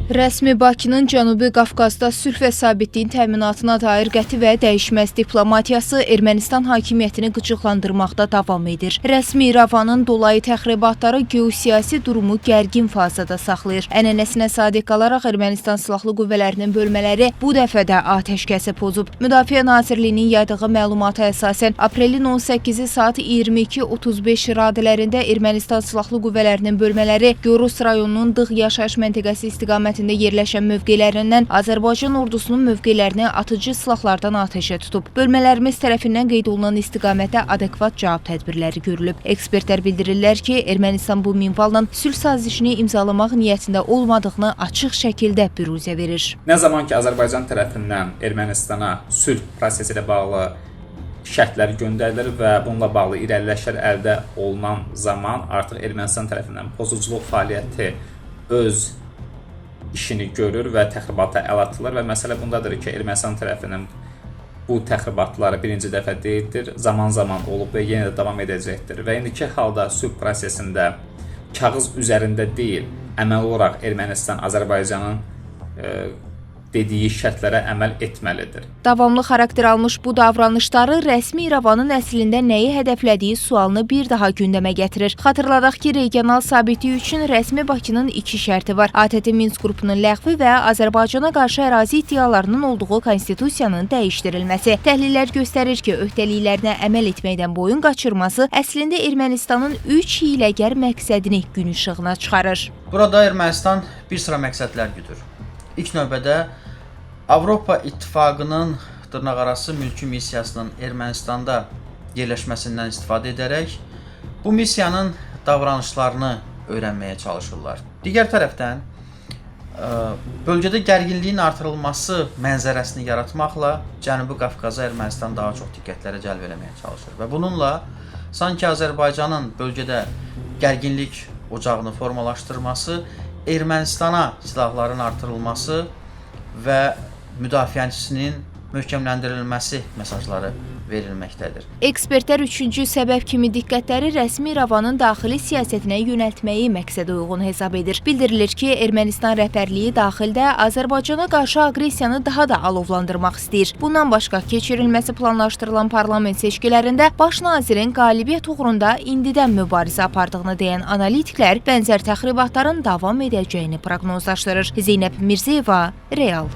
Rəsmi Bakının Cənubi Qafqazda sülh və sabitliyin təminatına dair qəti və dəyişməz diplomatiyası Ermənistan hakimiyyətini qıcıqlandırmaqda davam edir. Rəsmi İrəvanın dolayı təxribatları geosiyasi durumu gərgin fazada saxlayır. Ənənəsinə sadiq qalaraq Ermənistan Silahlı Qüvvələrinin bölmələri bu dəfə də atəşkəsi pozub. Müdafiə Nazirliyinin yaydığı məlumata əsasən aprelin 18-i saat 22:35 radələrində Ermənistan Silahlı Qüvvələrinin bölmələri Gorus rayonunun Dığ yaşayış məntəqəsi istiqamətində yerləşən mövqelərindən Azərbaycan ordusunun mövqelərini atıcı silahlardan atəşə tutub. Bölmələrimiz tərəfindən qeyd olunan istiqamətdə adekvat cavab tədbirləri görülüb. Ekspertlər bildirirlər ki, Ermənistan bu minvalla sülh sazişini imzalamaq niyyətində olmadığını açıq şəkildə büruzə verir. Nə zaman ki Azərbaycan tərəfindən Ermənistana sülh prosesi ilə bağlı şərtlər göndərilir və bununla bağlı irəliləyişlər əldə olunan zaman artıq Ermənistan tərəfindən pozuculuq fəaliyyəti öz işini görür və təxribata əl atılır və məsələ bundadır ki, Ermənistan tərəfindən bu təxribatları birinci dəfə deyildir, zaman-zaman olub və yenə də davam edəcəkdir. Və indiki halda sülh prosesində kağız üzərində deyil, əməli olaraq Ermənistan Azərbaycanın dediyi şərtlərə əməl etməlidir. Davamlı xarakter almış bu davranışları rəsmi İrəvanın əslində nəyi hədəflədiyi sualını bir daha gündəmə gətirir. Xatırladaq ki, regional sabitlik üçün rəsmi Bakının iki şərti var: ATƏT Minsk qrupunun ləğvi və Azərbaycana qarşı ərazi iddialarının olduğu konstitusiyanın dəyişdirilməsi. Təhlillər göstərir ki, öhdəliklərinə əməl etməkdən boyun qaçırması əslində Ermənistanın üç hiyləgər məqsədini gün işığına çıxarır. Burada Ermənistan bir sıra məqsədlər güdür. İlk növbədə Avropa İttifaqının dırnaqarası mülki missiyasının Ermənistanda yerləşməsindən istifadə edərək bu missiyanın davranışlarını öyrənməyə çalışırlar. Digər tərəfdən bölgədə gərginliyin artırılması mənzərəsini yaratmaqla Cənubi Qafqaza Ermənistan daha çox diqqətləri cəlb eləməyə çalışır və bununla sanki Azərbaycanın bölgədə gərginlik ocağını formalaşdırması, Ermənistana silahların artırılması və müdafiəçisinin möhkəmləndirilməsi mesajları verilməkdədir. Ekspertlər üçüncü səbəb kimi diqqətləri rəsmi İrəvanın daxili siyasətinə yönəltməyi məqsədə uyğun hesab edir. Bildirilir ki, Ermənistan rəhbərliyi daxildə Azərbaycana qarşı aqressiyanı daha da alovlandırmaq istəyir. Bundan başqa keçirilməsi planlaşdırılan parlament seçkilərində baş nazirin qalibiyyət uğrunda indidən mübarizə apardığını deyən analitiklər bənzər təxribatların davam edəcəyini proqnozlaşdırır. Zeynəb Mirzəyeva, Real.